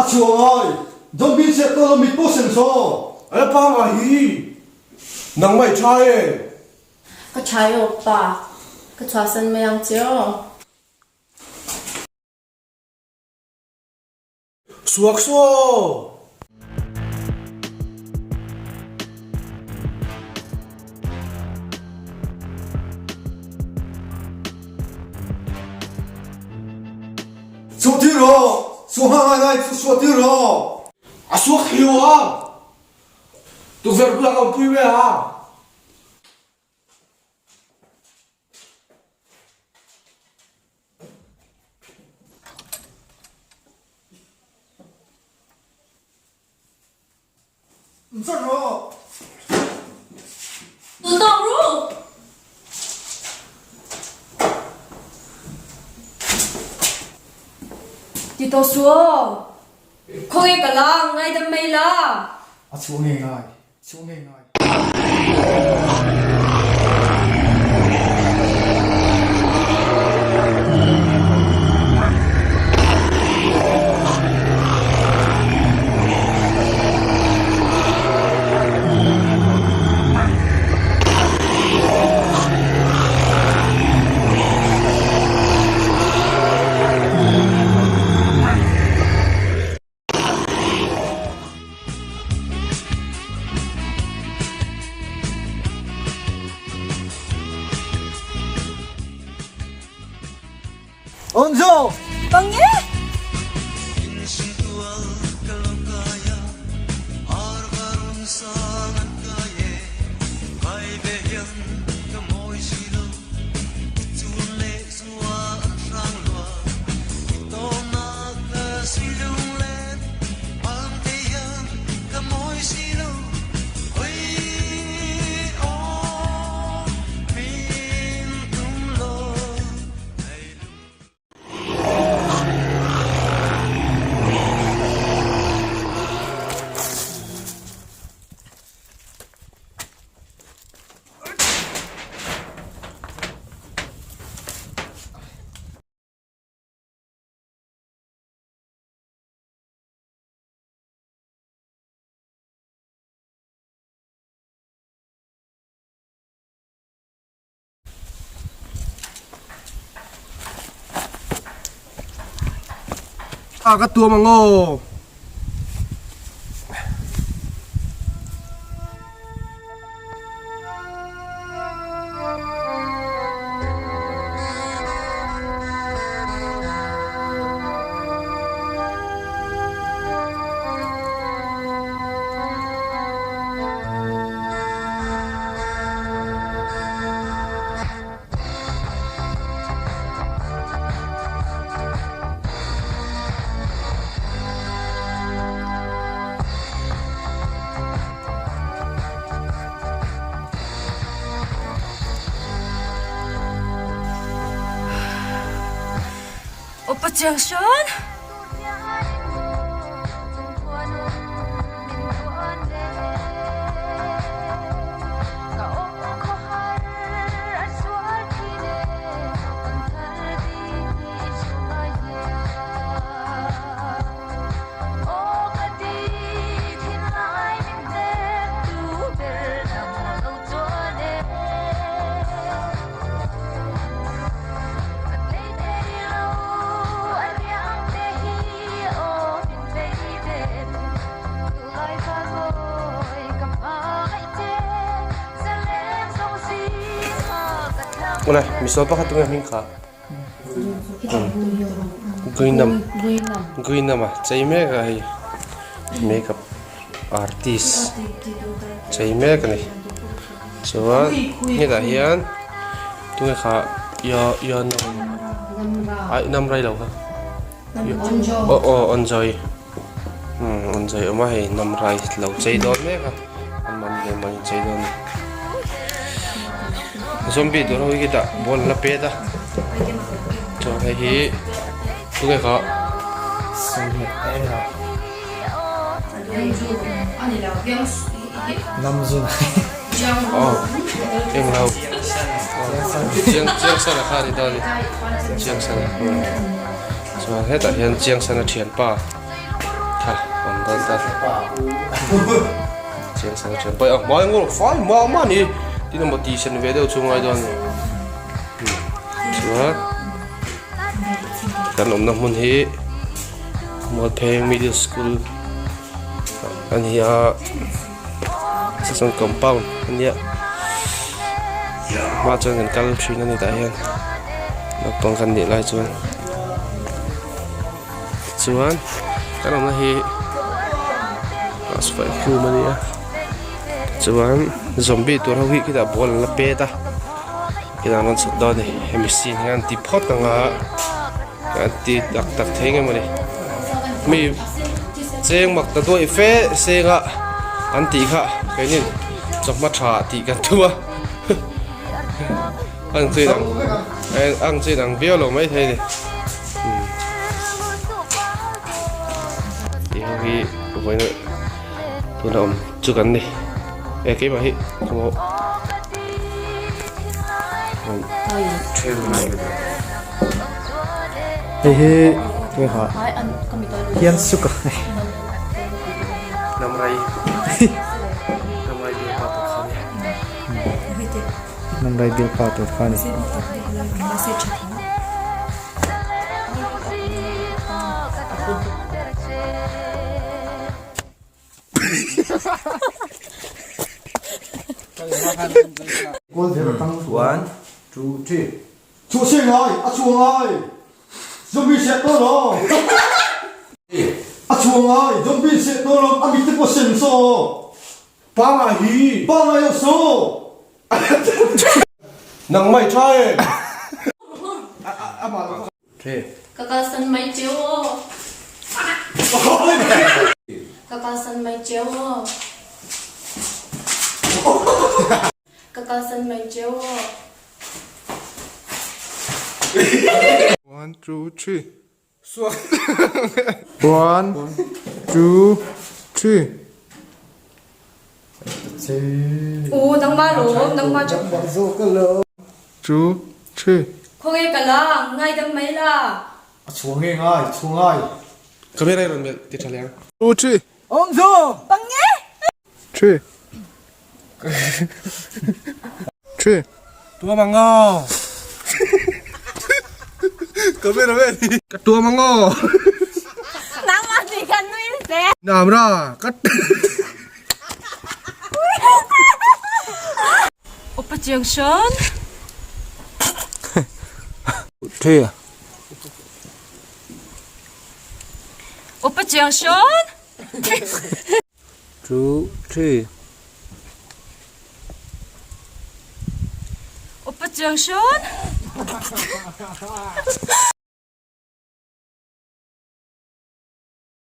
A chhuah ngai. Zombie chhiat tawh lo mit pawh sem saw. A la pangai hi. Nangmah i tha e. Ka tha e aw pa. Ka chhuahsan mai ang che aw. Suak suaw! Suah tir rawh! Suah hma ngai ngai chu suah tir rawh! A suak hiu a! Tukverh bulah ka awmpui ve a! Zat rawh! Tu tawk ru! Ti tawh suh aw. Khawnge ka la, ngaidam mai la. A chhuah ngei ngai, chhuah ngei ngai. Onzo! Pange! A ka tuam ang aw. Upa Chiang Sean! Awle misual pakhat tunge hming kha Guinam Guinam a chei mek a hei makeup artist chei mek a ni chuan hetah hian tunge kha aih nam rai lo kha aw aw onjoy umm onjoy awm a hei nam rai lo chei dawn mek a an mahni leh mahni chei dawn a ni zombie tur ho hi khitah ball an la pet a chuan hei hi tunge kha aw englo chiang chiang sana kha a ni dawn a ni chiang sana chuan hetah hian chiang sana thianpa. Kha awm dawn ta. Chiang sang chiang pai a hmai ngawr fai mah mah ni tin emaw tih sen ve deuh chu ngai dawn ni. Chuan kan awmna hmun hi Mualpheng Middle School a ni a chuan compound a nia hmaah chuan kan kal thin a ni tah hian naupang kan nih lai chuan. Chuan kan awmna hi class 5 room a ni a chuan zombie tur ho hi khitah ball an la pet a khitah an rawn chhuk dawn a ni hemi scene hian an ti phawt ang a an ti tak tak thei nge mawni mi cheng mak ta duai fe seng a an tih kha keinin chawhma tha tih kan tum a ang chin ang ang chin ang viau lo maithei a ni. Tih ho hi vawiin tuna awm chu kan ni e keimah hi khaw Hei hi keha hian suk a Namrai Namrai bial pa tur kha ni Namrai bial pa tur kha ni. One, two, three. Chu si ngai, a chu ngai. Zombie seh to lo. A chu ngai, zombie seh to lo, a mit te pawh sen so. Pa ngai hi. Pa ngai lo so. Nang mai tha e. Ka kalsan mai cheu aw. Ka kalsan mai cheu aw. Ka kalsan mai cheu aw. One, two, three. One, two, three. U nangmah lawm nangmah cu. Two, three. Khawnge ka lang ngaidam mai la. A chuang nge ngai, chuang ngai. Camera i rawn melh ti tha leh ang. Two, three. Awm chu. Three. Three. Tua mang aw. Camera vel hi. Ka tua mang aw. Nangmah nih kan nui se. Nam ra ka. Upa Chiang Sean. Three. Upa Chiang Sean. Two, three. Upa Chiang Sean.